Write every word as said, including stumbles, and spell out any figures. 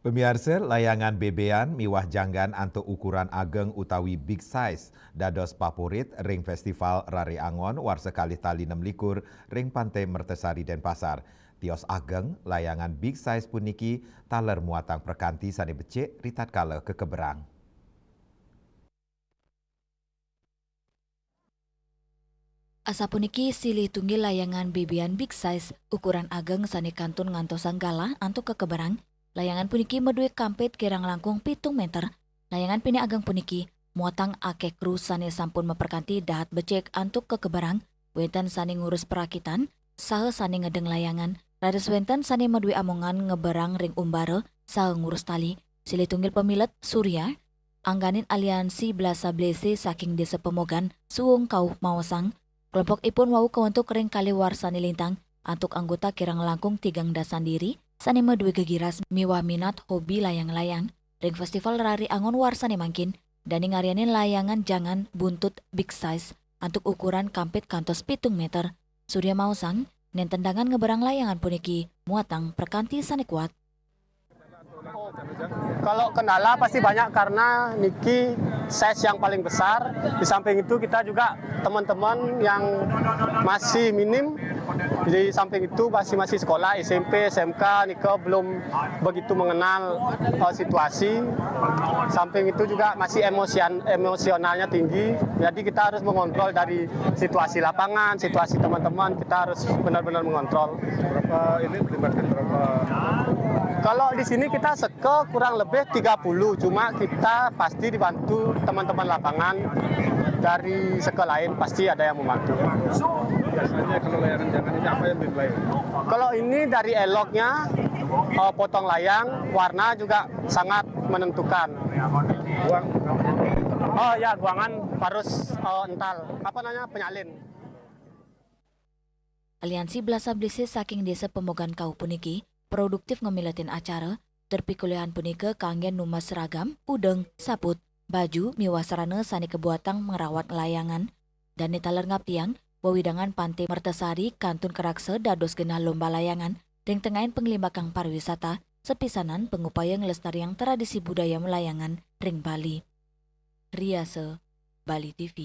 Pemiarsa, layangan bebean miwah janggan antuk ukuran ageng utawi big size dados papurit ring Festival Rari Angon warsa kalih tali nem likur ring Pantai Mertasari, Denpasar. Tios ageng, layangan big size puniki taler muatang prakanti sane becik ritatkala kekeberang. Asapuniki silih tunggil layangan bebean big size ukuran ageng sane kantun ngantosang galah antuk kekeberang. Layangan puniki madue kampit kirang langkung pitung meter. Layangan pinih ageng puniki muatang akeh kru sane sampun maprakanti dahat becik antuk kekeberang, wenten sane ngurus perakitan, saha sane ngedeng layangan, raris wenten sane madue amongan ngeberang ring umbara saha ngurus tali. Silih tunggil pamilet, Surya, angganin Aliansi Blasa Blese saking Desa Pemogan, Suwung Kauh maosang, kelompokipun wau kawentuk ring kalih warsane lintang, antuk anggota kirang langkung tigang dasan diri, sane madue gegiras miwah minat hobi layang-layang. Ring Festival Rari Angon warsane mangkin, dane ngaryanin layangan jangan buntut big size antuk ukuran kampit kantos pitung meter. Surya maosang, nenten dangan ngeberang layangan puniki muatang prakanti sane kuat. Kalau kendala pasti banyak karena niki size yang paling besar. Di samping itu kita juga teman-teman yang masih minim, di samping itu masih masih sekolah S M P, S M K, nika belum begitu mengenal eh, situasi. Samping itu juga masih emosian, emosionalnya tinggi. Jadi kita harus mengontrol dari situasi lapangan, situasi teman-teman. Kita harus benar-benar mengontrol. Berapa ini melibatkan berapa? Kalau di sini kita seke kurang lebih tiga puluh, cuma kita pasti dibantu teman-teman lapangan dari seke lain, pasti ada yang membantu. Biasanya kalau layangan jangan ini apa yang dinilai? Kalau ini dari eloknya, eh, potong layang, warna juga sangat menentukan. Guang. Oh ya, guangan harus eh, ental. Apa namanya, penyalin. Aliansi Blasa Blise saking Desa Pemogan Kauh puniki produktif ngamiletin acara, tur pikulihan punika kangge numbas seragam, udeng, saput, baju, miwah sarana sane kabuatang ngrawat layangan. Dane taler ngaptiang, wewidangan Pante Mertasari kantun karaksa dados genah lomba layangan ring tengahin panglimbakang pariwisata, sapisanan pangupaya nglestariang tradisi budaya layangan ring Bali. Riasa, Bali T V.